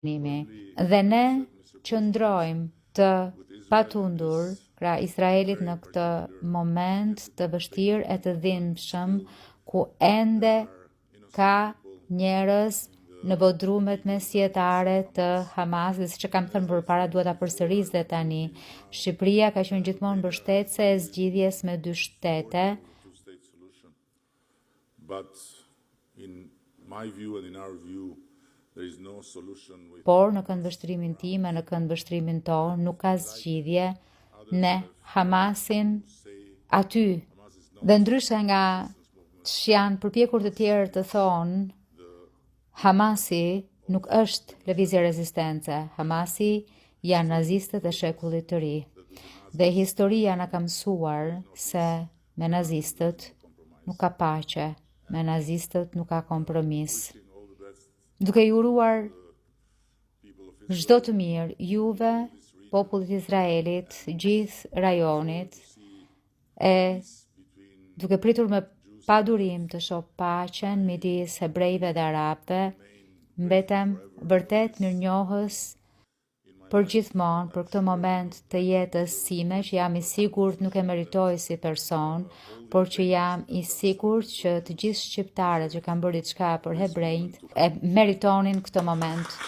Nimi. Dhe ne qëndrojmë të patundur krah Izraelit në këtë moment të vështirë e të dhimbshëm ku ende ka njerëz në bodrumet mesjetare të Hamas dhe siç e kam thënë përpara dua ta përsëris dhe tani. Shqipëria ka qenë gjithmonë mbështetëse e zgjidhjes me dy shtete. But in my view and in our view there is no solution with Por në këndvështrimin tim e në këndvështrimin tonë nuk ka zgjidhje me Hamasin aty. Dhe ndryshe nga ç'janë përpjekur të tjerë të thonë, Hamasi nuk është lëvizje rezistence. Hamasi janë nazistët e shekullit të ri. Dhe historia na ka mësuar se me nazistët nuk ka paqe, me nazistët nuk ka kompromis. Duke ju uruar çdo të mirë juve, popullit Izraelit, gjithë rajonit, e duke pritur me padurim të shoh paqen midis hebrejve dhe arabëve, mbetem vërtet mirënjohës për gjithmonë për këtë moment të jetës sime që jam i sigurt nuk e meritoj si person, por që jam i sigurt që të gjithë shqiptarët që kanë bërë diçka për hebrejt e meritonin këtë moment.